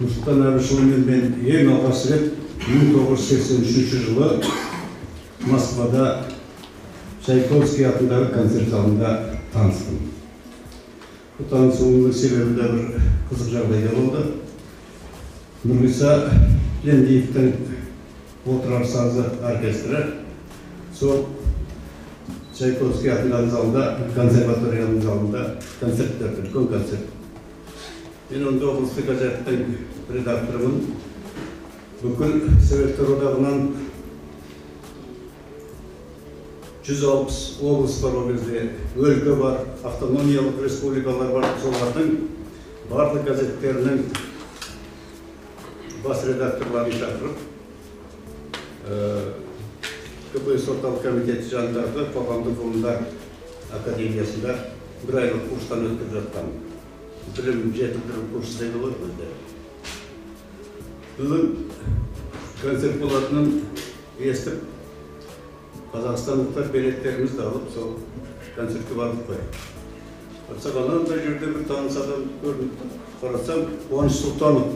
Нұрсұлтан Әбішұлымен мен ең алғаш рет 1983 жылы Москвада Чайковский атындағы концерт залында таныстым. Бұл танысуымның себебі де бір қызық жағдайда болды. Нұрғиса Тілендиевтің «Отырар сазы» оркестрі сол Чайковский атындағы залда, консерваторияның залында концерт берді, үлкен концерт. Мен онда облыстық газеттің редакторымын. Бүкіл Советтер Одағынан 160 облыс бар ол кезде, өлке бар, автономиялық республикалар бар, солардың барлық газеттерінің бас редакторларын шақырып, КПСС орталық комитеті жанындағы қоғамдық ғылымдар академиясында бір айлық курстан өткізіп жатқан. Білім жетілдіру курсы дейді ғой бізде. Бүгін концерт болатынын естіп, қазақстандықтар билеттерімізді алып, сол концертке бардық қой. Барсақ, анандай жерде бір таныс адам көрініп тұр. Қарасам, Қуаныш Сұлтанов.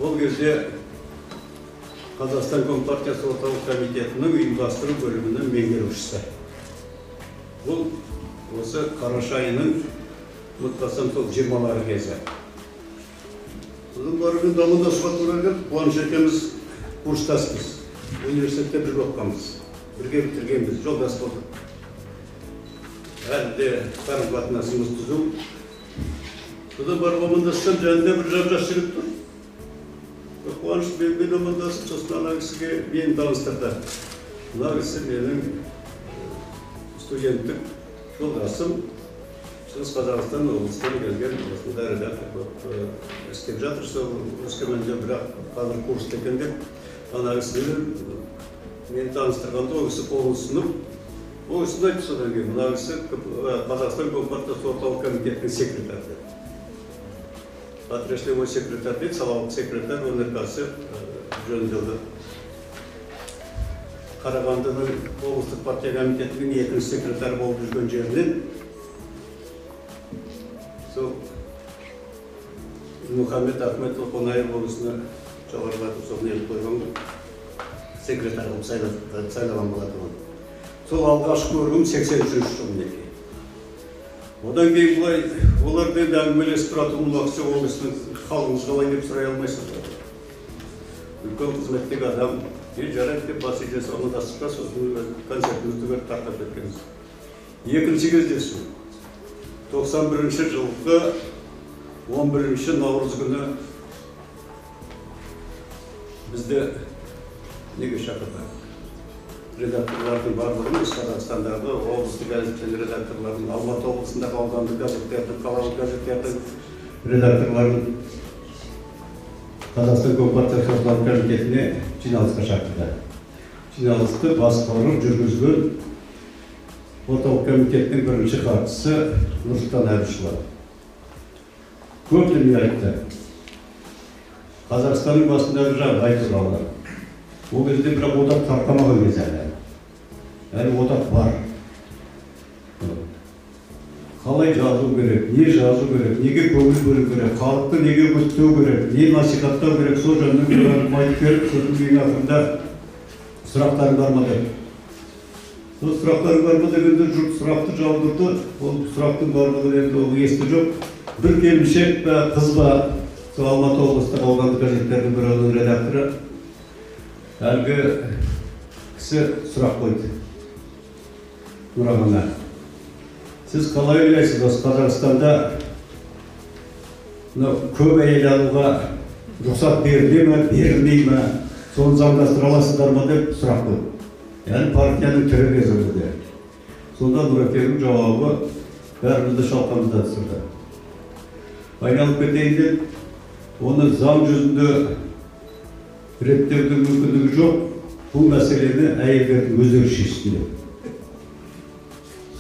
Ол кезде Қазақстан Компартиясы орталық комитетінің ұйымдастыру бөлімінің меңгерушісі. Бұл осы қараша айының, ұмытпасам, сол 20-лары кезі. Содан барып енді амандасуға тура келді. Қуаныш екеуміз курстаспыз. Университетте бірге оқығанбыз. Бірге бітіргенбіз, жолдас болдық. Әлі де қарым қатынасымыз түзу. Содан барып амандассам, жанында бір жап-жас жігіт тұр. Қуаныш менімен амандасып, сосын ана кісіге мені таныстырды. Мына кісі менің студенттік жолдасым, Шығыс Қазақстан облысынан келген осында редактор болып істеп жатыр, сол Өскеменде, бірақ қазір курста екен деп ана кісімен мені таныстырғанда, ол кісі қолын ұсынып, ол кісі айтты содан кейін: «Мына кісі Қазақстан Компартиясы орталық комитетінің секретары», – деді. Отраслевой секретарь дейді, салалық секретарь, өнеркәсіп жөніндегі. Қарағандының облыстық партия комитетінің екінші секретары болып жүрген жерінен сол Мұхаммед Ахметұлы Қонаев ол кісіні жоғарылатып, сол неғып қойған ғой, секретарь қылып сайлаған болатын оны. Сол алғашқы көруім 83 жыл, мінекей. Одан кейін былай оларды енді әңгімелесіп тұратын уақыт жоқ, ол кісінің халіңіз қалай деп сұрай алмайсыз ғой. Үлкен қызметтегі адам, е, жарайды деп бас иге амандастық та, сосын концертімізді беріп, тарқап кеткенбіз. Екінші кездесу 91 жылғы 11 наурыз күні бізді неге шақырды? Редакторлардың барлығын, Қазақстандағы облыстық газеттердің редакторларын, Алматы облысындағы аудандық газеттердің, қалалық газеттердің редакторларын Қазақстан Компартиясы орталық комитетіне жиналысқа шақырды. Жиналысты басқарып жүргізген орталық комитеттің бірінші хатшысы Нұрсұлтан Әбішұлы көп дүние айтты Қазақстанның басындағы жағдай туралы. Ол кезде бірақ одақ тарқамаған кез әлі, әлі одақ бар. Қалай жазу керек, не жазу керек, неге көңіл бөлу керек, халықты неге үгіттеу керек, не насихаттау керек, сол жөнінде бір әңгіме айтып беріп, сосын ең ақырында «Сұрақтарың бар ма?» деп. Сол «Сұрақтарың бар ма?» дегенде жұрт сұрақты жаудырды. Ол сұрақтың барлығы енді ол есте жоқ. Бір келіншек пе, қыз ба, сол Алматы облыстық аудандық газеттердің біреуінің редакторы, әлгі кісі сұрақ қойды Нұрағаңа: «Сіз қалай ойлайсыз, осы Қазақстанда мынау көп әйел алуға рұқсат беріле ме, берілмей ме, соны заңдастыра аласыздар ма?» – деп сұрақ қойды. Яғни партияның тірі кезі ол. Сонда Нұрекеңнің жауабы бәрімізді шалқамыздан түсірді. «Айналып кетейін деп, оны заң жүзінде реттеудің мүмкіндігі жоқ, бұл мәселені әйелдердің өздері шешсін», – деп.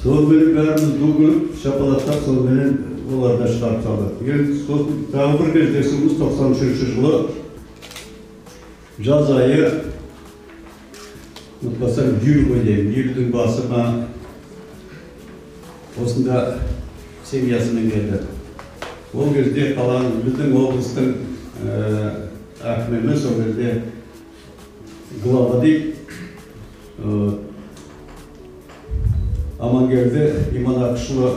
Сонымен бәріміз ду күліп, шапалақтап, соныменен олар да шығарып салды. Енді сосын тағы бір кездесуіміз 93 жылы жаз айы, ұмытпасам, июль ғой деймін, июльдің басы ма, осында семьясымен келді. Ол кезде қаланың, біздің облыстың әкім емес, ол кезде глава дейді, Амангелді Иманақышұлы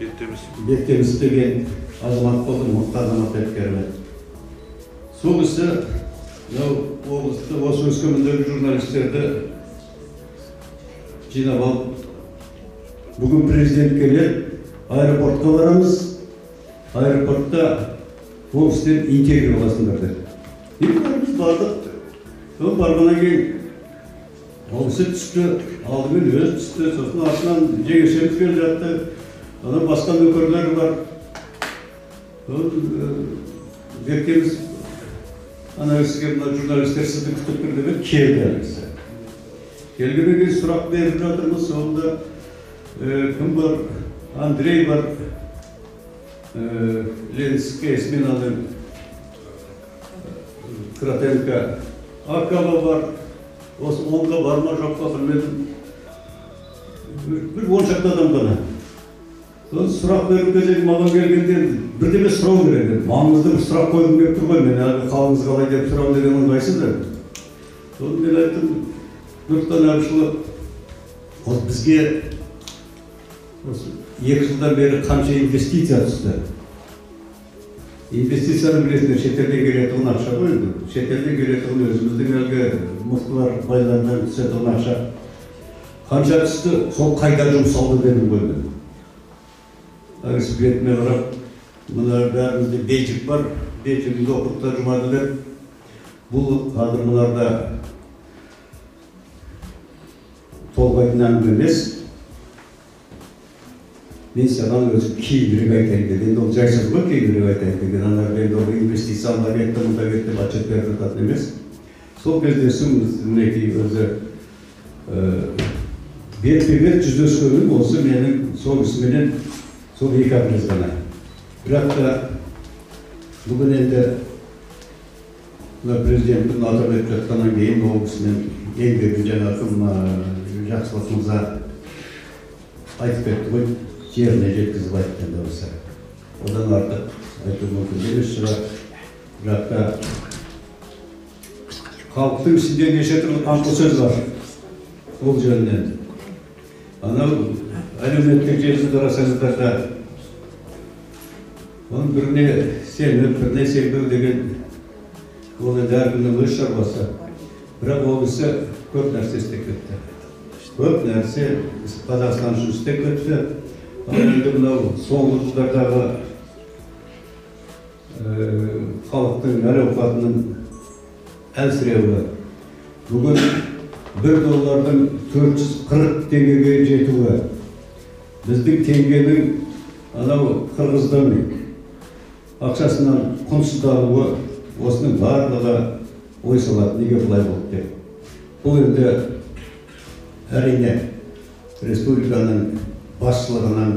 Бектеміс деген азамат болды, мықты азамат деп керемет. Сол кісі облысты, осы Өскемендегі журналистерді жинап алып, бүгін президент келеді, аэропортқа барамыз, аэропортта ол кісіден интервью аласыңдар деді. Енді біз бардық. Сол барғаннан кейін ол кісі түсті, алдымен өзі түсті, сосын артынан жеңешеміз келе жатты, одан басқа нөкерлер бар. Бектеміс ана кісіге, мына журналистер сізді күтіп тұр деп еді, келді ана кісі. Келгеннен кейін сұрақ беріп жатырмыз, сонда кім бар? Андрей бар, Ленская сменаның Кратенко, Акава бар, осы онға бар ма жоқ па білмедім. Бір он шақты адам ғана. Сосын сұрақ беру кезегі маған келгенде бірдеме сұрау керек еді. Маңызды бір сұрақ қойғым келіп тұр ғой, мен әлгі қалыңыз қалай деп сұрау деген ыңғайсыз да. Сосын мен айттым, Нұрсұлтан Әбішұлы, ол бізге осы 2 жылдан бері қанша инвестиция түсті. Инвестицияны білесіңдер, шетелден келетұғын ақша ғой енді. Шетелден келетұғын өзіміздің әлгі мықтылар байларынан түсетұғын ақша. Қанша түсті, сол қайда жұмсалды дедім ғой мен. Әлгісі бетіме қарап, мына бәрімізде бейджик бар, бейджигімді оқып та жұмады деп. Бұл қазір мынарда толғайтын әңгіме емес. Мен саған өзі кейінірек айтайын деді. Енді ол жайсыз ғой, кейінірек айтайын деген. Аналар енді ол инвестиция анда кетті, мұнда кетті деп отчет беріп жататын емес. Сол кездесу мінекей өзі бетпе-бет жүздескенім осы менің сол кісіменен сол екі ақ рет ғана. Бірақ та бүгін енді мына президенттің атап өтіп жатқаннан кейін ол кісінің еңбегін жаңағы Жақсылық мырза айтып кетті ғой, жеріне жеткізіп айтты енді осы. Одан артық айту мүмкін емес шығар. Бірақ та халықтың ішінде неше түрлі қаңқу сөз бар ол жөнінен. Анау әлеуметтік желіні қарасаңыздар да, оның біріне сеніп, біріне сенбеу деген ол енді әркімнің өз шаруасы. Бірақ ол кісі көп нәрсе істеп кетті. Көп нәрсе Қазақстан үшін істеп кетті. Ал енді мынау соңғы жылдардағы халықтың әл-ауқатының әлсіреуі, бүгін 1 доллардың 440 теңгеге жетуі, біздің теңгенің анау қырғыздың ақшасынан құнсыздануы, осының барлығы ой салады, неге бұлай болды деп. Бұл енді әрине республиканың басшылығының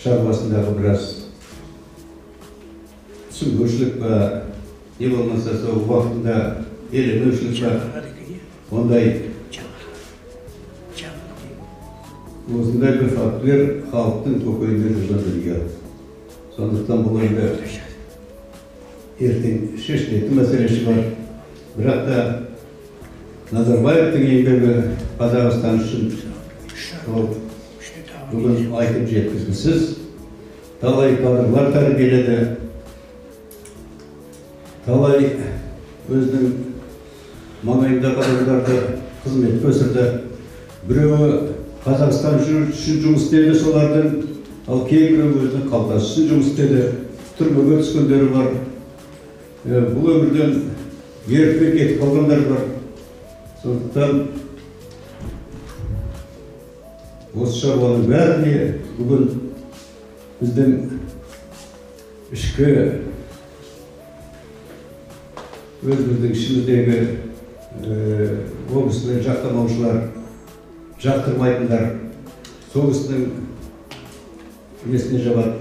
шаруасындағы біраз түсінбеушілік па, не болмаса сол уақытында елемеушілік па, ондай осындай бір фактілер халықтың көкейінде жүрген дүние. Сондықтан бұл енді ертең шешілетін мәселе шығар. Бірақ та Назарбаевтың еңбегі Қазақстан үшін ол бүгін айтып жеткізгісіз. Талай кадрлар тәрбиеледі, талай өзінің маңайындағы адамдарды қызметке өсірді. Біреуі Қазақстан үшін жұмыс істеді солардың, ал кейбіреуі өзінің қалтасы үшін жұмыс істеді. Түрмеге түскендері бар, бұл өмірден ерте кетіп қалғандар бар. Сондықтан осы шаруаның бәріне бүгін біздің ішкі өзіміздің ішіміздегі ол кісіні жақтамаушылар, жақтырмайтындар, сол кісінің несіне жабады,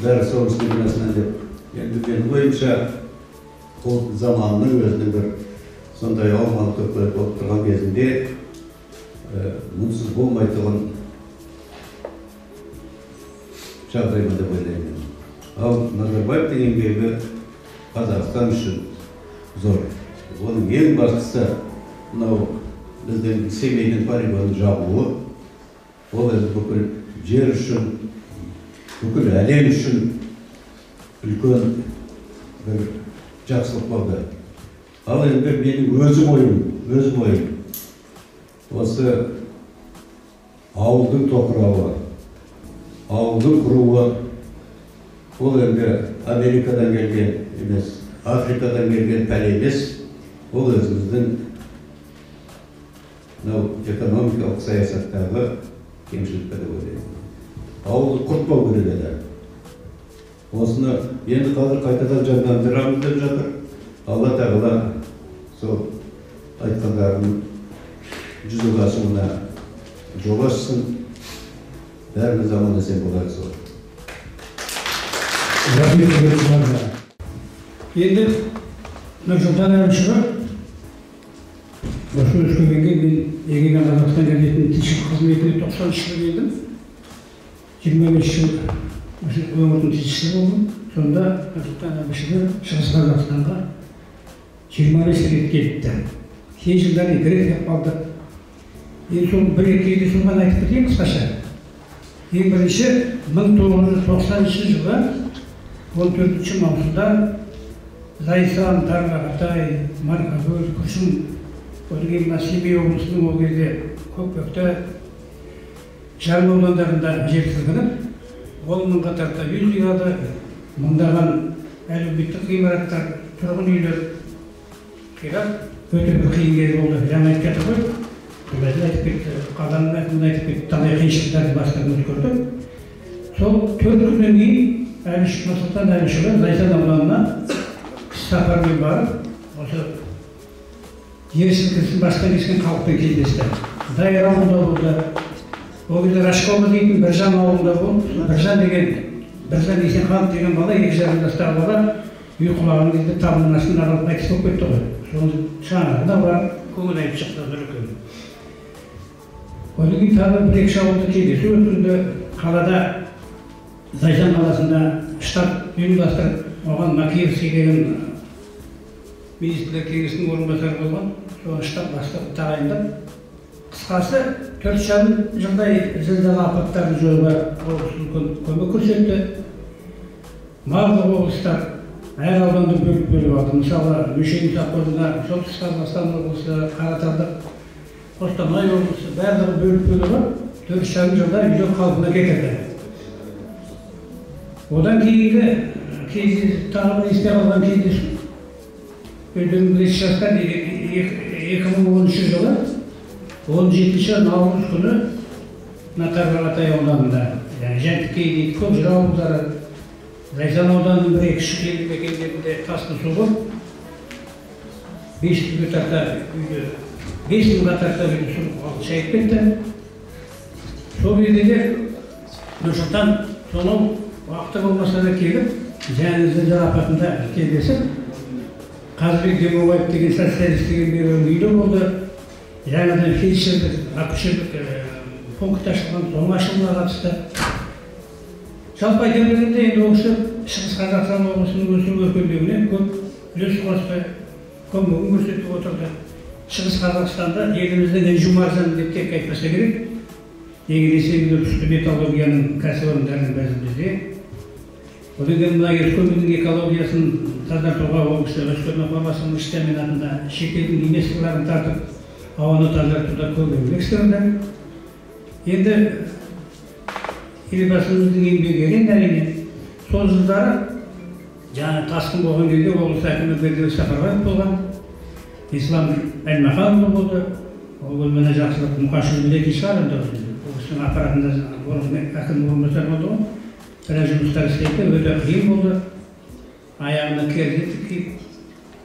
бәрі сол кісінің күнәсінен деп. Енді менің ойымша, ол заманның өзінің бір сондай аумалы төкпелі болып тұрған кезінде мұнсыз болмайтұғын жағдай ма деп ойлаймын. Ал Назарбаевтың еңбегі Қазақстан үшін зор. Оның ең бастысы мынау біздің Семейдің полигонын жабуы. Ол енді бүкіл жер үшін, бүкіл әлем үшін үлкен бір жақсылық болды. Ал енді менің өзім ойым, осы ауылдың тоқырауы, ауылдың құруы, ол енді Америкадан келген емес, Африкадан келген пәле емес, ол өзіміздің мынау экономикалық саясаттағы кемшілік деп ойлаймын. Ауылды құртпау керек еді. Осыны енді қазір қайтадан жандандырамыз деп жатыр. Алла тағала сол айтқандарының жүзеге асуына жол ашсын. Бәріміз аман есен болайық сол. Енді Нұрсұлтан Әбішұлы осы Өскеменге мен Егемен Қазақстан газетінің тілші қызметіне 93 жылы келдім. 25 жыл осы өңірдің тілшісі болдым. Сонда Нұрсұлтан Әбішұлы Шығыс Қазақстанға 25 рет келіпті. Кей жылдары 2 рет келіп қалды. Енді сол бір екі кездесу ғана айтып кетейін қысқаша. Ең бірінші 1990 жылы 14 маусымда Зайсан, Тарбағатай, Марқакөл, Күршім, одан кейін мына Семей облысының ол кезде Көкпекті, Жарма аудандарында жер сілкініп, 10 мыңға тарта үй қирады, мыңдаған әлеуметтік ғимараттар, тұрғын үйлер қирап, өте бір қиын кез болды. Жаңа айтып жатыр ғой, Нұрәділ айтып кетті, қаланың әкімі айтып кетті, талай қиыншылықтарды бастан өткерді. Сол 4 күннен кейін Нұрсұлтан Әбішұлы Зайсан ауданына сапармен барып, осы жер сілкінісін бастан кешкен халықпен кездесті. Дайыр ауылында болды. Ол кезде Рашкова дейтін Біржан ауылында болды. Біржан деген, Біржан Есенханов деген бала, 2,5 жастағы бала үй құлаған кезде табының астында қалып қайтыс болып кетті ғой. Соның шаңырағына барып көңіл айтып шықты Нұрекең. Одан кейін тағы бір екі ауылда кездесу өткізді. Қалада, Зайсан қаласында штаб ұйымдастырып, оған Макеевский деген министрлер кеңесінің орынбасары болған, сол штаб бастығы тағайындап, қысқасы 4,5 жылдай зілзала апаттарын жоюға облыс үлкен көмек көрсетті. Барлық облыстар әр ауданды бөліп-бөліп алды. Мысалы, Мүшел совхозына Солтүстік Қазақстан облысы, Қараталдық, Қостанай облысы барлығы бөліп-бөліп алып, 4,5 жылда үйлер қалпына келтірді. Одан кейінгі тағы бір есте қалған кездесу, өздеріңіз білесіз жастар, 2010 жылы 17 наурыз күні мына Тарбағатай ауданында, яғни Жәнтікей дейді, Көкжыра ауылдары, Зайсан ауданының бір екі елді мекендерінде тасқын су болып, 5 жүзге тарта үйді, 5 мыңға тарта үйді су шайып кетті. Сол кезде де Нұрсұлтан сонау уақыты болмаса да келіп, және зілзала апатында кездесіп, Қазыбек Демеубаев деген социалист деген біреудің үйде болды. Жаңадан фельдшерлік, акушерлік пункт ашылған, соның ашылуына қатысты. Жалпы айта бергенде енді ол кісі Шығыс Қазақстан облысының өсу өркендеуіне көп үлес қосты, көмегін көрсетіп отырды. Шығыс Қазақстанда еліміздің інжу маржаны деп тек айтпаса керек. Неге десеңіз, түсті металлургияның кәсіпорындарының бәрі бізде. Одан кейін мына Өскеменнің экологиясын тазартуға ол кісі Өскемен қорғасын мыш комбинатында шетелдің инвесторларын тартып, ауаны тазартуда көп еңбек сіңірді. Енді елбасымыздың еңбегі ерен, әрине. Сол жылдары жаңа тасқын болған кезде облыс әкімі Бердібек Сапарбаев болған, Ислам Әлмаханұлы болды. Ол міне Жақсылық Мұқашұлы білетін шығар, енді ол кісінің аппаратында әкім орынбасары болды ғой. Біраз жұмыстар істеді, өте қиын болды. Аяғына керзет киіп,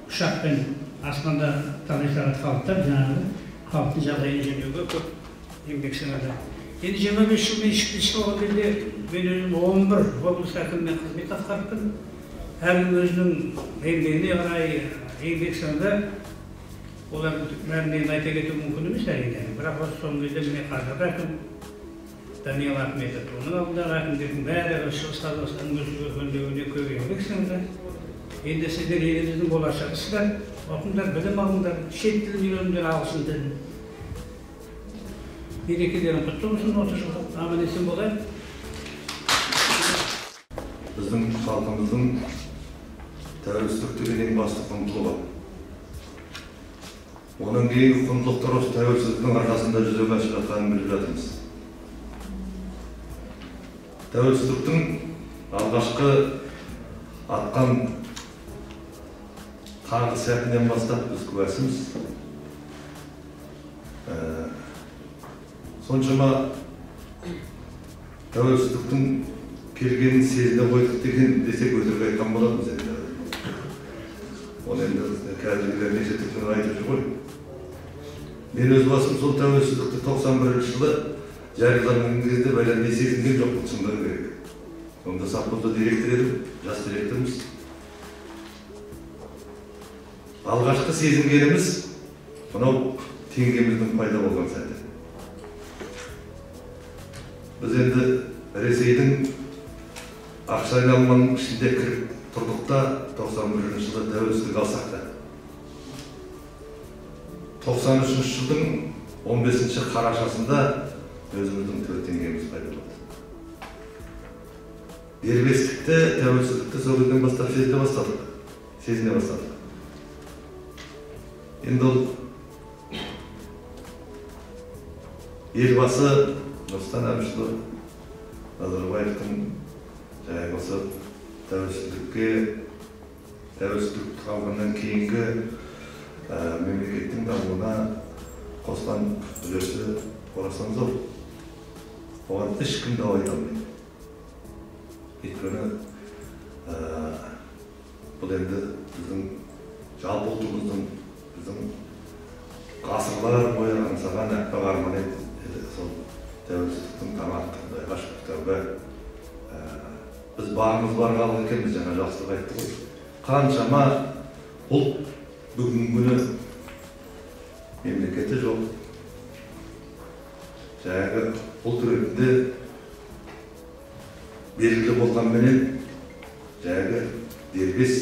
ұшақпен аспанда талай сағат қалықтап, жаңағы халықтың жағдайын жөндеуге көп еңбек сіңірді. Енді 25 жыл мен тілші болған кезде мен өзім 11 облыс әкімімен қызмет атқарыппын. Әркім өзінің еңбегіне қарай еңбек сіңірді. Олардың бәрін енді айта кету мүмкін емес, әрине. Бірақ осы соңғы кезде міне қазіргі әкім Даниал Ахметов, оның алдындағы әкімдердің бәрі Шығыс Қазақстанның өсіп өркендеуіне көп еңбек сіңірді. Енді сіздер еліміздің болашағысыздар, оқыңдар, білім алыңдар, шет тілін үйреніңдер, ағылшын тілін. Мерекелерің құтты болсын, 30 жыл аман есен болайық. Біздің халқымыздың тәуелсіздік деген ең басты құндылығы. Оның кейінгі құндылықтар осы тәуелсіздіктің арқасында жүзеге асып жатқанын біліп жатырмыз. Тәуелсіздіктің алғашқы атқан таңғы сәтінен бастап біз куәсіміз. Соншама тәуелсіздіктің келгенін сезіне қойдық деген десек өтірік айтқан болатынбыз енді. Оны енді қазіргілер неше түрлі айтып жүр ғой. Мен өз басым сол тәуелсіздікті 91 жылы жарияланған кезде бәлем не сезінген жоқпын, шындығы керек. Сонда совхозда директор едім, жас директормыз. Алғашқы сезінгеніміз мынау теңгеміздің пайда болған сәті. Біз енді Ресейдің ақша айналымының ішінде кіріп тұрдық та 91 жылы тәуелсіздік алсақ та. 93 жылдың 15 қарашасында өзіміздің 4 теңгеміз пайда болды. Дербестікті, тәуелсіздікті сол кезден бастап сезіне бастадық. Енді ол Елбасы Нұрсұлтан Әбішұлы Назарбаевтың жаңағы осы тәуелсіздік алғаннан кейінгі мемлекеттің дамуына қосқан үлесі орасан зор. Оған ешкім дау айта алмайды. Өйткені бұл енді біздің жалпы ұлтымыздың, біздің ғасырлар бойы аңсаған аппақ арман еді сол тәуелсіздіктің таңы атты. Құдайға шүкір, тәуба. Біз бағымыз бар халық екенбіз, жаңа Жақсылық айтты ғой. Қаншама ұлт бүгінгі күні мемлекеті жоқ. Жаңағы ұлт ретінде белгілі болғанменен жаңағы дербес,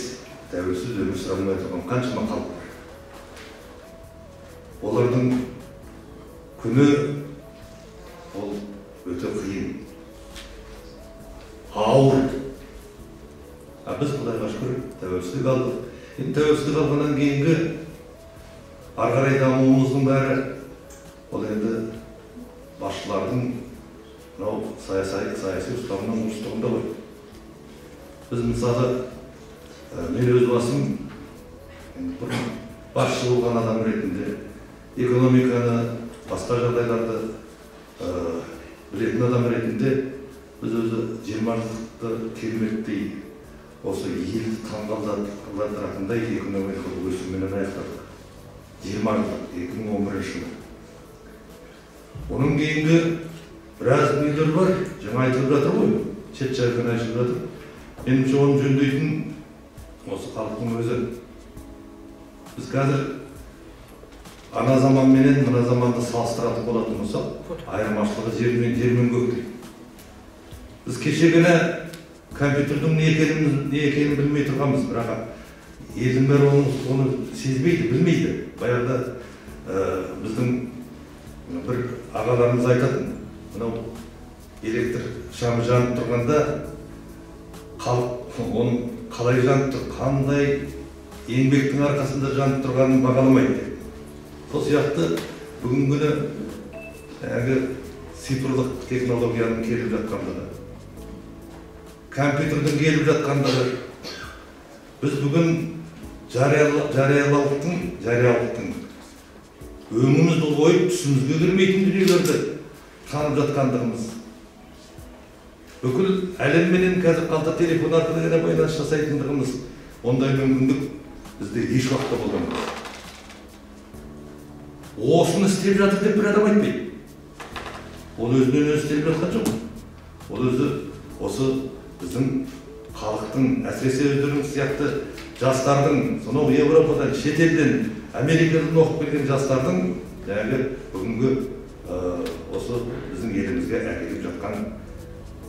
тәуелсіз өмір сүре алмай тұрған қаншама халық бар. Олардың күні ол өте қиын, ауыр. А біз Құдайға шүкір тәуелсіздік алдық. Енді тәуелсіздік алғаннан кейінгі ары қарай дамуымыздың бәрі ол енді басшылардың мынау саяси ұстанымның дұрыстығында ғой. Біз мысалы, мен өз басым бұрын басшы болған адам ретінде экономиканы, басқа жағдайларды білетін адам ретінде біз өзі 20 жылдықты кереметтей осы елді таңғалдыратындай экономикалық өсіммен аяқтадық. 20 жыл, 2011 жылы. Оның кейінгі біраз дүниелер бар, жаңа айтылып жатыр ғой, шет жағынан айтылып жатыр. Меніңше оны жөндейтін осы халықтың өзі. Біз қазір ана заман менен мына заманды салыстыратын болатын болсақ, айырмашылығы жер мен көктей. Біз кеше ғана компьютердің не екенін білмей тұрғанбыз, бірақ елдің бәрі оны сезбейді, білмейді. Баяғыда біздің бір ағаларымыз айтатын, мынау электр шамы жанып тұрғанда халық оның қалай жанып тұр, қандай еңбектің арқасында жанып тұрғанын бағаламайды деп. Сол сияқты бүгінгі күні әлгі цифрлық технологияның келіп жатқандығы, компьютердің келіп жатқандығы, біз бүгін жариялылықтың өңімізді қойып түсімізге кірмейтін дүниелерді танып жатқандығымыз. Бүкіл әлемменен қазір қалта телефон арқылы ғана байланыс жасайтындығымыз, ондай мүмкіндік бізде еш уақытта болған емес. Осыны істеп жатыр деп бір адам айтпайды. Ол өзінен өзі істеп жатқан жоқ. Ол өзі осы біздің халықтың, әсіресе өздеріңіз сияқты жастардың, сонау Еуропадан, шетелден, Америкадан оқып келген жастардың жаңағы бүгінгі осы біздің біздің елімізге әкеліп жатқан,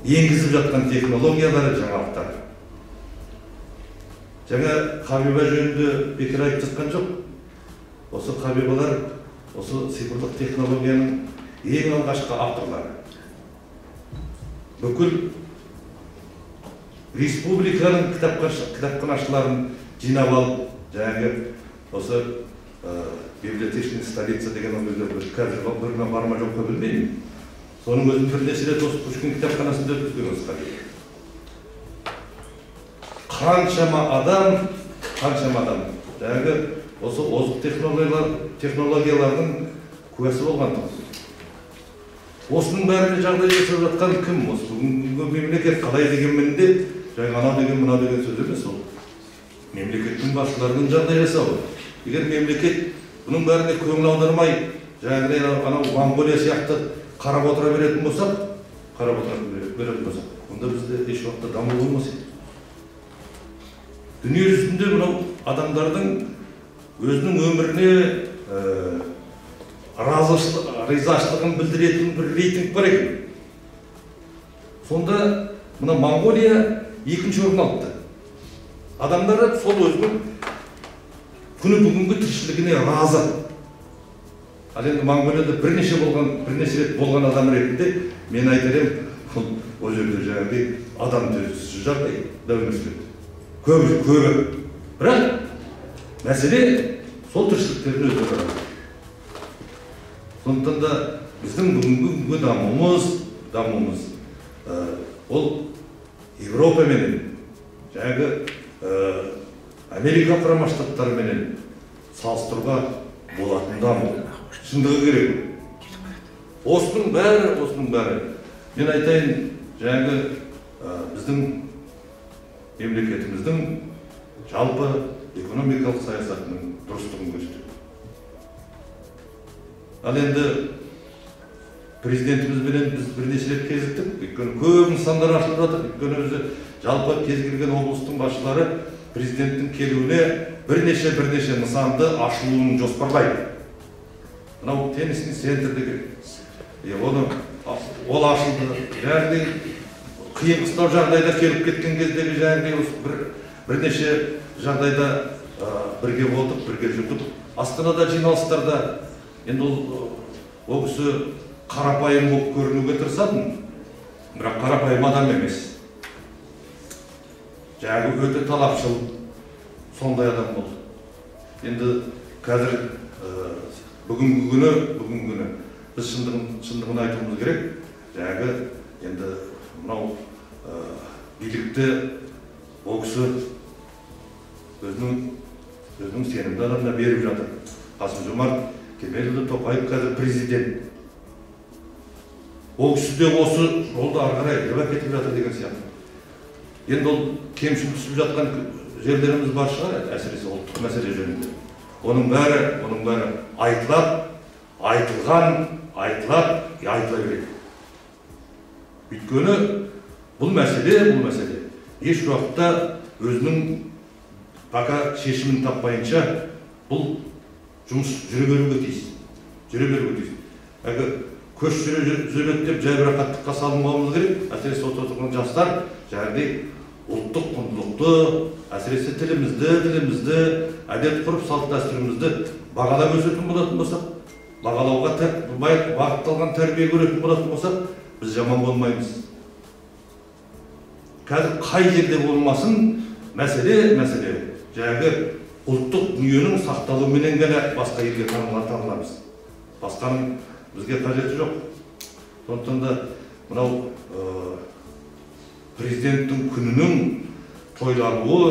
енгізіп жатқан технологиялары, жаңалықтары. Жаңа Хабиба жөнінде бекер айтып жатқан жоқ. Осы Хабибалар осы цифрлық технологияның ең алғашқы авторлары. Бүкіл республиканың кітапханашыларын жинап алып, жаңағы осы библиотечный столица деген ол кезде қазір бір бар ма жоқ па білмеймін. Соның өзін бірнеше рет осы Пушкин кітапханасында өткізген осы Хабиба. Қаншама адам, жаңағы осы озық технологиялардың куәсі болған. Осының бәріне жағдай жасап жатқан кім? Осы бүгінгі мемлекет қалай дегенмен де, жаңағы анау деген мынау деген сөз емес, ол мемлекеттің басшыларының жағдай жасауы. Егер мемлекет бұның бәріне көңіл аудармай, жаңағыдай анау Моңғолия сияқты қарап отыра беретін болсақ, онда бізде еш уақытта даму болмас еді. Дүние жүзінде мынау адамдардың өзінің өміріне ризашылығын білдіретін бір рейтинг бар екен. Сонда мына Моңғолия екінші орын алыпты. Адамдар сол өзінің күні бүгінгі тіршілігіне разы. Ал енді Моңғолияда бірнеше рет болған адам ретінде мен айтар едім, ол жерде жаңағыдай адам төзгісіз жағдайда өмір сүреді. Көбі. Бірақ мәселе сол тіршіліктердің өздері разы. Сондықтан да біздің бүгінгі дамуымыз ол Европаменен, жаңағы Америка Құрама Штаттарыменен салыстыруға болатын даму. Шындығы керек. Осының бәрі. Мен айтайын, жаңағы біздің мемлекетіміздің жалпы экономикалық саясатының дұрыстығын көрсетеді. Ал енді президентімізбенен біз бірнеше рет кезіктік. Өйткені көп нысандар ашылып жатыр. Өйткені өзі жалпы кез келген облыстың басшылары президенттің келуіне бірнеше нысанды ашылуын жоспарлайды. Мынау теннисный центр деген, ол ашылды. Жаңағыдай қиын қыстау жағдайда келіп кеткен кездегі жаңағыдай бірнеше жағдайда бірге болдық, бірге жүрдік. Астанада жиналыстарда енді ол кісі қарапайым болып көрінуге тырысатын, бірақ қарапайым адам емес. Жаңағы өте талапшыл, сондай адам болды. Енді қазір бүгінгі күні біз шындығын айтуымыз керек. Жаңағы енді мынау билікті ол кісі өзінің сенімді адамына беріп жатыр. Қасым-Жомарт Кемелұлы Тоқаев қазір президент. Ол кісі де осы жолды ары қарай іліп әкетіп жатыр деген сияқты. Енді ол кемшін түсіп жатқан жерлеріміз бар шығар, әсіресе ұлттық мәселе жөнінде. Оның бәрі айтылады, айтыла береді. Өйткені бұл мәселе еш уақытта өзінің пока шешімін таппайынша бұл жұмыс жүре беруге тиіс. Әлгі көш жүреді деп жайбарақаттыққа салынбауымыз керек. Әсіресе отырған жастар жаңағыдай ұлттық құндылықты, әсіресе тілімізді, әдет ғұрып салт дәстүрімізді бағалап өсетін болатын болсақ, бағалауға бағытталған тәрбие көретін болатын болсақ, біз жаман болмаймыз. Қазір қай жерде болмасын мәселе жаңағы ұлттық дүниенің сақталуыменен ғана басқа елге таныламыз. Басқаның бізге қажеті жоқ. Сондықтан да мынау президенттің күнінің тойлануы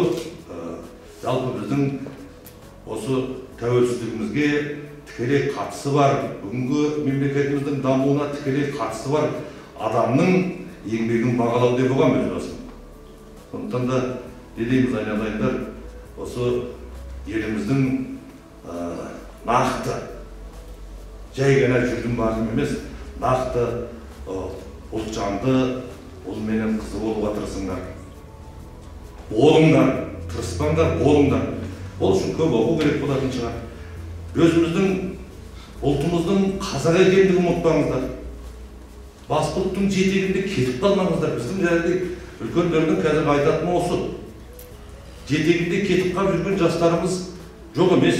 жалпы біздің осы тәуелсіздігімізге тікелей қатысы бар, бүгінгі мемлекетіміздің дамуына тікелей қатысы бар адамның еңбегін бағалау деп ұғамын өз басым. Сондықтан да не дейміз, айналайындар, осы еліміздің нақты, жай ғана жүрдім бардым емес, нақты ұлтжанды ұл менен қызы болуға тырысыңдар. Болыңдар, тырыспаңдар, болыңдар. Ол үшін көп оқу керек болатын шығар. Өзіміздің ұлтымыздың қазақ екендігін ұмытпаңыздар. Бас бұлттың жетегінде кетіп қалмаңыздар. Біздің жаңағыдай үлкендердің қазір айтатыны осы. Жетегінде кетіп қалып жүрген жастарымыз жоқ емес.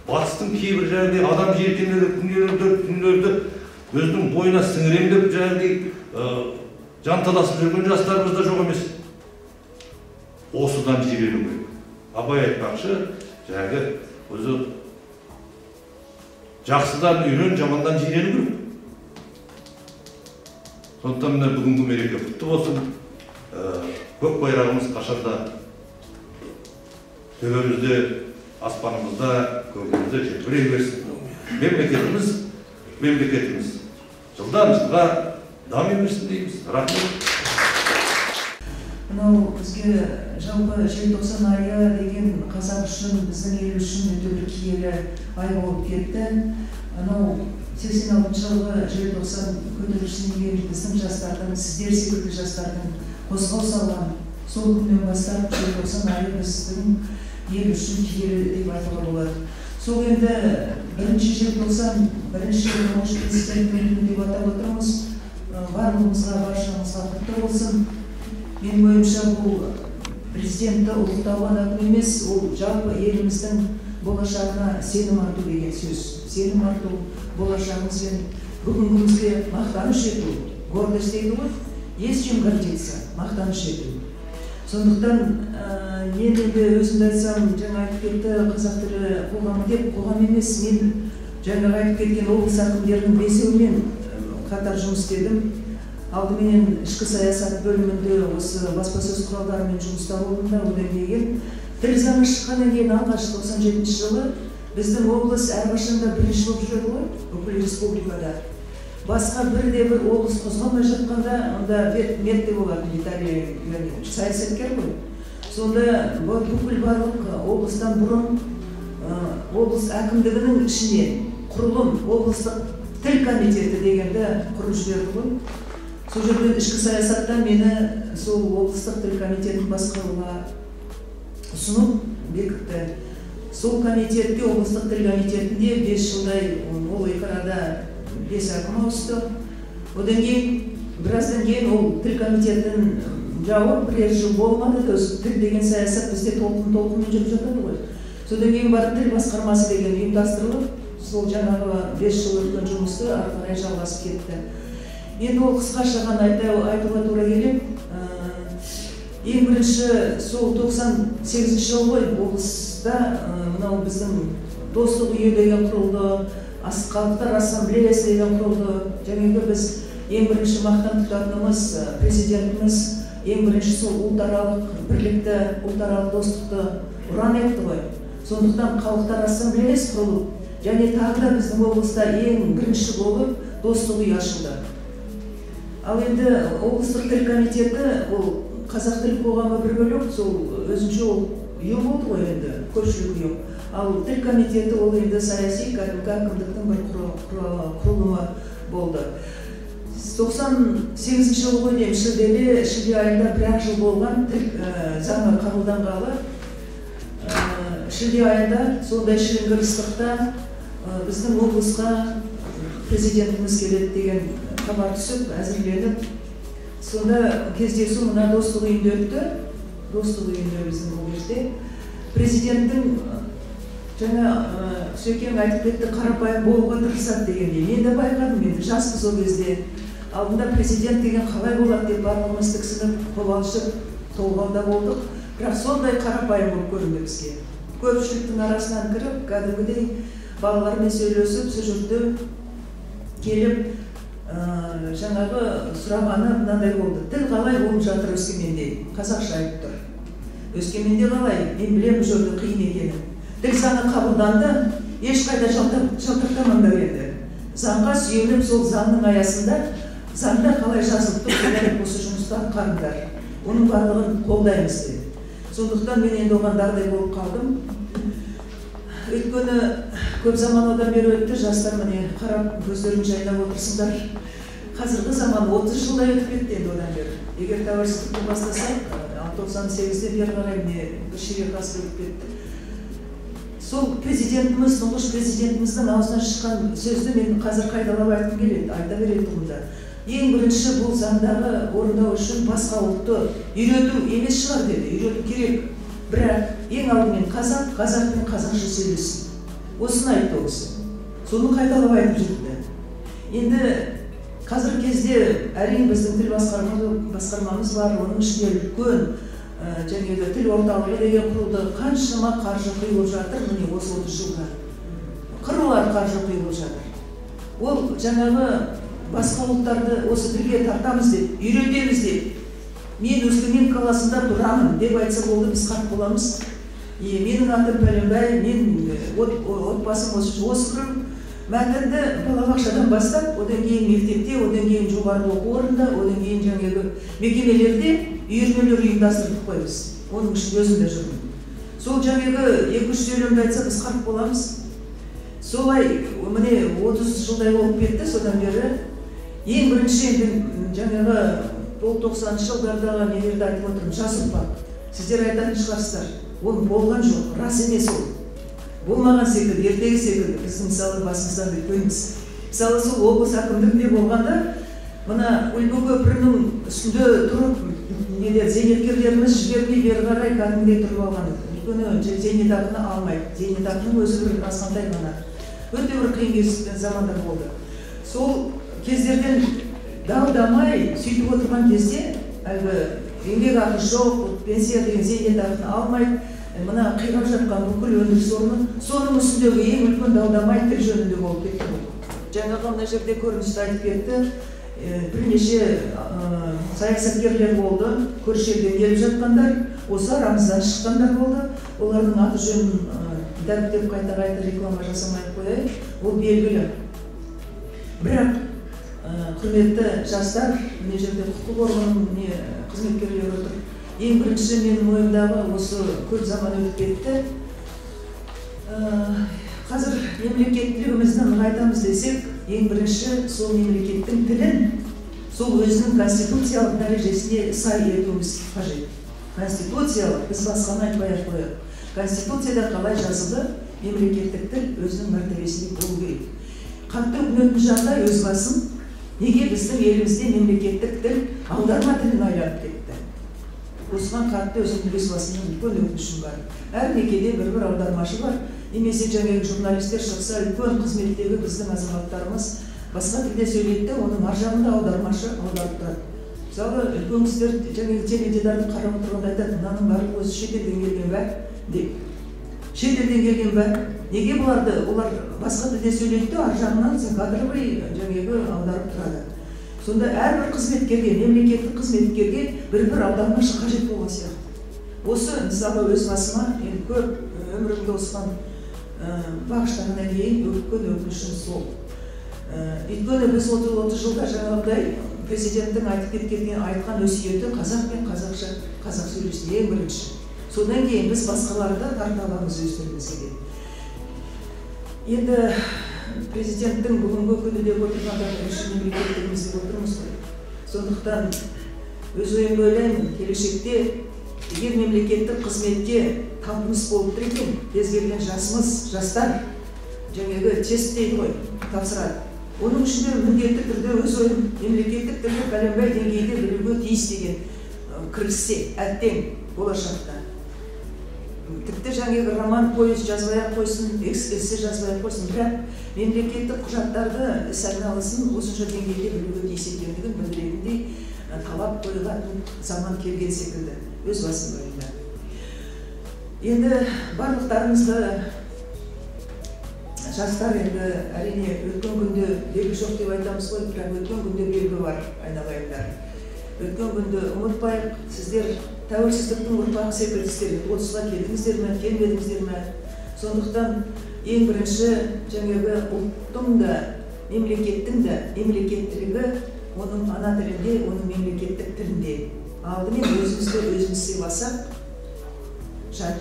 Батыстың кейбір жаңағыдай адам жиіркенерлік дүниелерді өзінің бойына сіңірем деп жаңағыдай жанталасып жүрген жастарымыз да жоқ емес. Осыдан жирену керек. Абай айтпақшы, жаңағы өзі жақсыдан үйрен, жамандан жирену керек. Сондықтан мына бүгінгі мереке құтты болсын. Көк байрағымыз қашанда төбемізде, аспанымызда, көгімізде желбірей берсін. Мемлекетіміз жылдан жылға дами берсін дейміз. Рахмет. Мынау бізге жалпы желтоқсан айы деген қазақ үшін, біздің ел үшін өте бір киелі ай болып кетті. Анау 86 жылғы желтоқсан көтерілісінен кейін біздің жастардың, сіздер секілді жастардың қозғау салған сол күннен бастап желтоқсан айы біздің ел үшін киелі деп айтуға болады. Сол енді бірінші желтоқсан, бірінші тұңғыш президенттің күні деп атап отырмыз. Барлығымызға, баршамызға құтты болсын. Менің ойымша, бұл президентті ұлықтау ғана күн емес, ол жалпы еліміздің болашағына сенім арту деген сөз. Сенім арту, болашағымызбен бүгінгімізге мақтаныш ету, гордость дейді ғой, есть чем гордиться, мақтаныш ету. Сондықтан мен енді өзімді айтсам, жаңа айтып кетті қазақ тілі қоғамы деп, қоғам емес, мен жаңа айтып кеткен облыс әкімдерінің бесеуімен қатар жұмыс істедім. Алдыменен ішкі саясат бөлімінде осы баспасөз құралдарымен жұмыста болдым да, одан кейін тіл заңы шыққаннан кейін алғаш 97 жылы біздің облыс әрқашанда бірінші болып жүреді ғой бүкіл республикада. Басқа бірде бір облыс қозғалмай жатқанда, онда Метте болатын Виталий Леонидович, саясаткер ғой. Сонда бүкіл барлық облыстан бұрын облыс әкімдігінің ішіне құрылым облыстық тіл комитеті дегенді құрып жіберді ғой. Сол жерден ішкі саясаттан мені сол облыстық тіл комитетін басқаруға ұсынып бекітті. Сол комитетте, облыстық тіл комитетінде 5 жылдай, ол екі арада 5 әкім ауысты. Одан кейін, біраздан кейін ол тіл комитетін жауып, бірер жыл болмады да, тіл деген саясат бізде толқын-толқынмен жүріп жатады ғой. Содан кейін барып тіл басқармасы деген ұйымдастырылып, сол жаңағы 5 жыл өткен жұмысты ары қарай жалғасып кетті. Енді ол қысқаша ғана айтуға тура келеді. Ең бірінші сол 98 жыл ғой облыста мынау біздің достық үйі деген құрылды, халықтар ассамблеясы деген құрылды. Жаңағы біз ең бірінші мақтан тұтатынымыз президентіміз ең бірінші сол ұлтаралық бірлікті, ұлтаралық достықты ұран етті ғой. Сондықтан халықтар ассамблеясы құрылып, және тағы да біздің облыста ең бірінші болып достық үйі ашылды. Ал енді облыстық тіл комитеті, ол қазақ тіл қоғамы бір бөлек, сол өзінше ол ұйым болды ғой енді, көпшілік ұйым. Ал тіл комитеті ол енді саяси кәдімгі әкімдіктің бір құрылымы болды. 98 жыл ғой деймін, шілде айында бір-ақ жыл болған тіл заңы қабылданғалы. Шілде айында сондай шіліңгір ыстықта біздің облысқа президентіміз келеді деген хабар түсіп, әзірленіп, сонда кездесу мына достық үйінде өтті. Достық үйінде біздің ол жерде президенттің жаңа Сөкең айтып кетті, қарапайым болуға тырысады дегендей. Мен де байқадым, енді жаспыз ол кезде. Алдында президент деген қалай болады деп барлығымыз тіксініп, қобалжып, толғауда болдық. Бірақ сондай қарапайым болып көрінді бізге. Көпшіліктің арасынан кіріп, кәдімгідей балалармен сөйлесіп, сол жерде келіп, жаңағы сұрағаны мынандай болды. Тіл қалай болып жатыр Өскеменде? Қазақша айтып тұр. Өскеменде қалай? Мен білемін жерде қиын екенін. Тіл заңы қабылданды, ешқайда жалтақтамаңдар енді. Заңға сүйеніп, сол заңның аясында, заңда қалай жазылып тұр, солай осы жұмысты атқарыңдар. Оның барлығын қолдаймыз деді. Сондықтан мен енді оған дағдай болып қалдым. Өйткені көп заман одан бері өтті, жастар міне қарап көздерін жайнап отырсыңдар. Қазіргі заман 30 жылдай өтіп кетті енді одан бері. Егер тәуелсіздікті бастасақ, 98-де бері қарай міне бір ширек ғасыр өтіп кетті. Сол президентіміз, тұңғыш президентіміздің аузынан шыққан сөзді мен қазір қайталап айтқым келеді, айта беретінмін да. Ең бірінші бұл заңдағы орындау үшін басқа ұлтты үйрету емес шығар деді, үйрету керек. Бірақ ең алдымен қазақ, қазақпен қазақша сөйлесін. Осыны айтты ол кісі. Соны қайталап айтып жүрді. Енді қазіргі кезде әрине біздің тіл басқармамыз бар, оның ішінде үлкен жаңағы тіл орталығы деген құрылды. Қаншама қаржы құйылып жатыр, міне осы 30 жылда. Қыруар қаржы құйылып жатыр. Ол жаңағы басқа ұлттарды осы тілге тартамыз деп, үйретеміз деп. Мен Өскемен қаласында тұрамын деп айтса болды, біз қарт боламыз. Менің атым Пәленбай, мен отбасым осы күн. Мәтінді балабақшадан бастап, одан кейін мектепте, одан кейін жоғарғы оқу орнында, одан кейін жаңағы мекемелерде үйірмелер ұйымдастырдық қой біз. Оның ішінде өзім де жүрмін. Сол жаңағы 2-3 сөйлемді айтса, біз қарт боламыз. Солай міне 30 жылдай болып кетті, содан бері ең бірінші енді жаңағы бұл 90-шы жылдардағы нелерді айтып отырмын, жас ұрпақ. Сіздер айтатын шығарсыздар, ол болған жоқ, рас емес ол. Болмаған секілді, ертегі секілді, біздің мысалы басымыздан өткенбіз. Мысалы сол облыс әкімдігінде болғанда, мына Үлбі көпірінің үстінде тұрып, нелер, зейнеткерлеріміз жібермей бері қарай кәдімгідей тұрып алған. Өйткені зейнетақыны алмайды. Зейнетақының өзі бір азғантай ғана. Өте бір қиын замандар болды. Сол кездерден дау-дамай сөйтіп отырған кезде, әлгі еңбек ақы жоқ, пенсия деген зейнетақыны алмайды, мына қирап жатқан бүкіл өндіріс орны, соның үстіндегі ең үлкен дау-дамай тіл жөнінде болып кетті. Жаңағы мына жерде көріністі айтып кетті, бірнеше саясаткерлер болды, көрші елден келіп жатқандар, осы арамыздан шыққандар болды. Олардың аты жөнін дәріптеп қайта-қайта реклама жасамай қояйық, ол белгілі. Бірақ құрметті жастар, мына жерде құқық органының қызметкерлері отыр. Ең бірінші менің ойымдағы осы көп заман өтіп кетті. Қазір мемлекеттілігімізді нығайтамыз десек, ең бірінші сол мемлекеттің тілін, сол өзінің конституциялық дәрежесіне сай етуіміз қажет. Конституциялық, біз басқаны айтпай ақ қояйық. Конституцияда қалай жазылды, мемлекеттік тіл өзінің мәртебесінде болу керек. Қатты өкінетін жағдай өз басым, неге біздің елімізде мемлекеттік тіл аударма тіліне айланып кетті? Осыған қатты өзімнің өз басымның үлкен өкінішім бар. Әр мекеде бір-бір аудармашы бар, немесе жаңағы журналистер шықса, үлкен қызметтегі біздің азаматтарымыз басқа тілде сөйлейді де, оның ар жағында аудармашы аударып тұрады. Мысалы, үлкен кісілер жаңағы теледидарды қарап отырғанда айтады, мынаның барлығы өзі шетелден келген бе деп. Шетелден келген бе? Неге бұларды, олар басқа тілде сөйлейді де, ар жағынан закадровый жаңағы аударып тұрады. Сонда әрбір қызметкерге, мемлекеттік қызметкерге бір-бір аудармашы қажет болған сияқты. Осы, мысалы, өз басыма енді көп өмірімді осыған бағыштағаннан кейін үлкен өкінішім сол. Өйткені біз 30 жылда жаңағыдай президенттің айтып кеткен айтқан өсиеті қазақ пен қазақша қазақ сөйлесін ең бірінші. Содан кейін біз басқаларды тарта аламыз өз тілімізге. Енді президенттің бүгінгі күні деп отырғанда бірінші мемлекеттігіміз деп отырмыз ғой. Сондықтан өз ойымды ойлаймын, келешекте егер мемлекеттік қызметке талпыныс болып тұр екен, кез келген жасымыз, жастар жаңағы тест дейді ғой, тапсырады. Оның ішінде міндетті түрде өз ойым мемлекеттік тілді пәленбай деңгейде білуге тиіс деген кіріссе, әттең болашақта. Тіпті жаңағы роман, повесть жазбай ақ қойсын, эссе жазбай ақ қойсын, бірақ мемлекеттік құжаттарды іс айналысын осынша деңгейде білуге тиіс екендігін білдіретіндей талап қойылатын заман келген секілді өз басым ойымда. Енді барлықтарыңызды жастар енді әрине өткен күнде белгі жоқ деп айтамыз ғой, бірақ өткен күнде белгі бар, айналайындар. Өткен күнді ұмытпайық, сіздер тәуелсіздіктің ұрпағы секілдісіздер, 30-ға келдіңіздер ме, келмедіңіздер ме? Сондықтан ең бірінші жаңағы ұлттың да, мемлекеттің де мемлекеттілігі оның ана тілінде, оның мемлекеттік тілінде. Алдымен өзімізді өзіміз сыйласақ, жан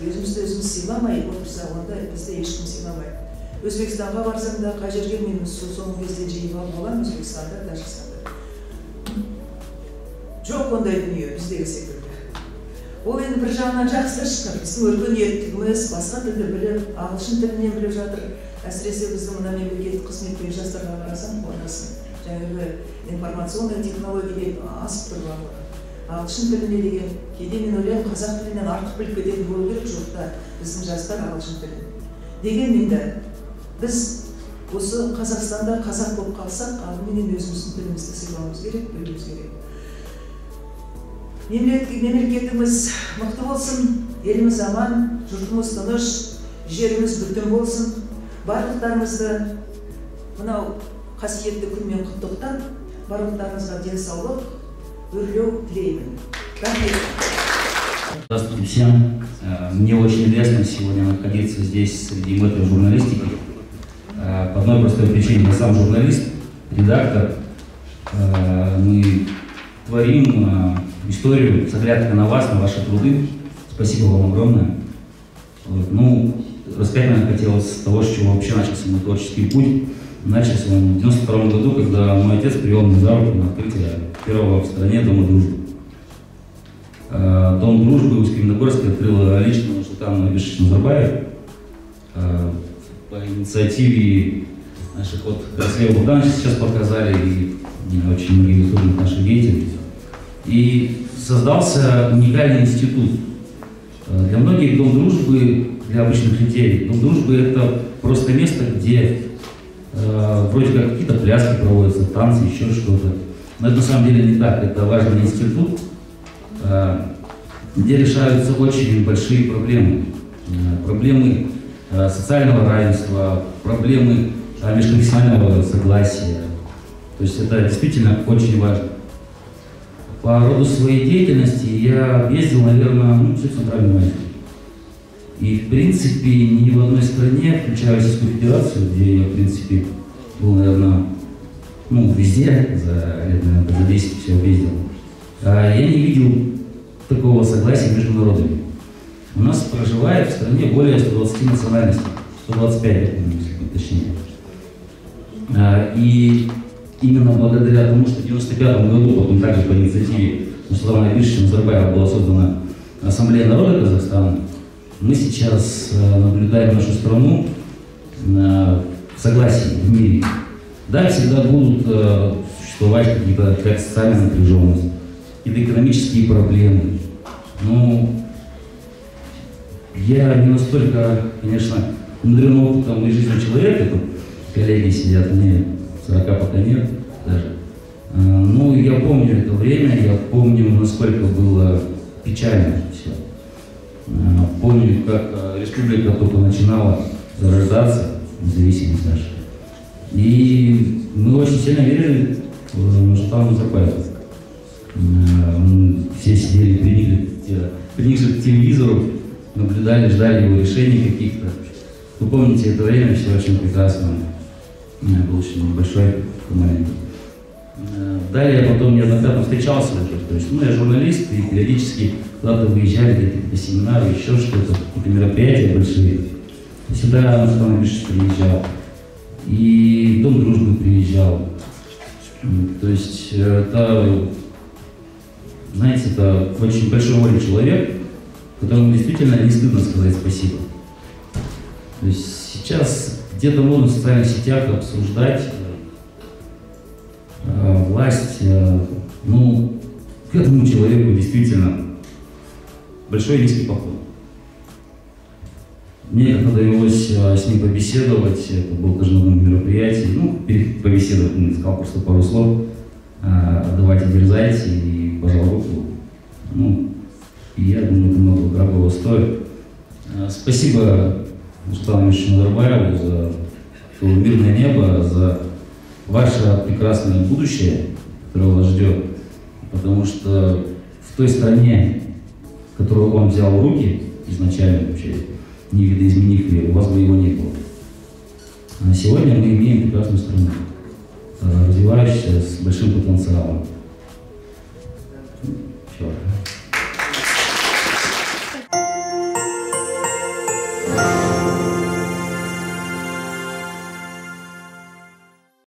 өзімізді өзіміз сыйламай отырсақ, онда бізді ешкім сыйламайды. Өзбекстанға барсаң да, қай жерге мен соңғы кезде жиі боламын, Өзбекстанда, Тәжікстанда. Жоқ ондай дүние біздегі секілді. Ол енді бір жағынан жақсы да шығар. Біздің өркениеттігіміз басқа тілді біліп, ағылшын тілінен біліп жатыр. Әсіресе біздің мына мемлекеттік қызметтегі жастарға қарасаң, қуанасың. Жаңағы информационный технология деп асып тұр барлығы. Ағылшын тілінде деген, кейде мен ойлаймын, қазақ тілінен артық біліп кететін болу керек жұртта біздің жастар ағылшын тілін. Дегенмен де біз осы Қазақстанда қазақ болып қалсақ, алдыменен өзіміздің тілімізді сыйлауымыз керек, білуіміз керек. Мемлекетіміз мықты болсын, еліміз аман, жұртымыз тыныш, жеріміз бүтін болсын. Барлықтарыңызды мынау қасиетті күнмен құттықтап, барлықтарыңызға денсаулық, өрлеу тілеймін. Рахмет. Здравствуйте всем. Мне очень лестно сегодня находиться здесь среди мэтров журналистики. По одной простой причине. Я сам журналист, редактор. Мы творим историю с оглядкой на вас, на ваши труды. Спасибо вам огромное. Вот. Ну, рассказать, наверное, хотелось с того, с чего вообще начался мой творческий путь. Начался он в 1992 году, когда мой отец привел меня за руку на открытие первого в стране Дома дружбы. Дом дружбы в Усть-Каменогорске открыл лично Нурсултан Абишевич Назарбаев по инициативе наших вот Василия Богдановича сейчас показали и очень многих заслуженных наших деятелей. И создался уникальный институт. Для многих Дом дружбы, для обычных людей, Дом дружбы — это просто место, где вроде как какие-то пляски проводятся, танцы, еще что-то. Но это на самом деле не так. Это важный институт, где решаются очень большие проблемы. Проблемы социального равенства, проблемы межконфессионального согласия. То есть это действительно очень важно. По роду своей деятельности я ездил, наверное, всю Центральную Азию. И, в принципе, ни в одной стране, включая Российскую Федерацию, где я, в принципе, был, наверное, везде, за лет, наверное, за 10 все объездил, я не видел такого согласия между народами. У нас проживает в стране более 120 национальностей, 125, если быть точнее. И именно благодаря тому, что в 1995 году, потом также по инициативе Нурсултана Абишевича Назарбаева была создана Ассамблея народа Казахстана, мы сейчас наблюдаем нашу страну в согласии, в мире. Да, всегда будут существовать какие-то социальная напряженность, какие-то экономические проблемы. Но я не настолько, конечно, умудрен опытом и жизнью человека, тут коллеги сидят, мне 40 пока нет даже. Но я помню это время, я помню, насколько было печально все. Помню, как республика только начинала зарождаться, независимость наша. И мы очень сильно верили в Нурсултана Назарбаева. Все сидели, приникли к телевизору, наблюдали, ждали его решений каких-то. Вы помните это время, все очень прекрасно. Я был очень небольшой, маленький. Далее я потом неоднократно встречался уже. То есть, я журналист, и периодически куда-то выезжали, где-то какие-то семинары, еще что-то, какие-то мероприятия большие. Сюда Нурсултан Абишевич приезжал. И в Дом дружбы приезжал. То есть это, знаете, это очень большой воли человек, которому действительно не стыдно сказать спасибо. То есть сейчас где-то можно в социальных сетях обсуждать власть, к этому человеку действительно большой низкий поклон. Мне как-то довелось с ним побеседовать, это было тоже на одном мероприятии, побеседовать, сказал просто пару слов, давайте дерзайте, и пожал руку. И я думаю, это много дорогого стоит. Спасибо Нурсултану Абишевичу Назарбаеву за то мирное небо, за ваше прекрасное будущее, которое вас ждет, потому что в той стране, которую он взял в руки изначально вообще, не видоизменив ее, у вас бы его не было. А сегодня мы имеем прекрасную страну, развивающуюся с большим потенциалом.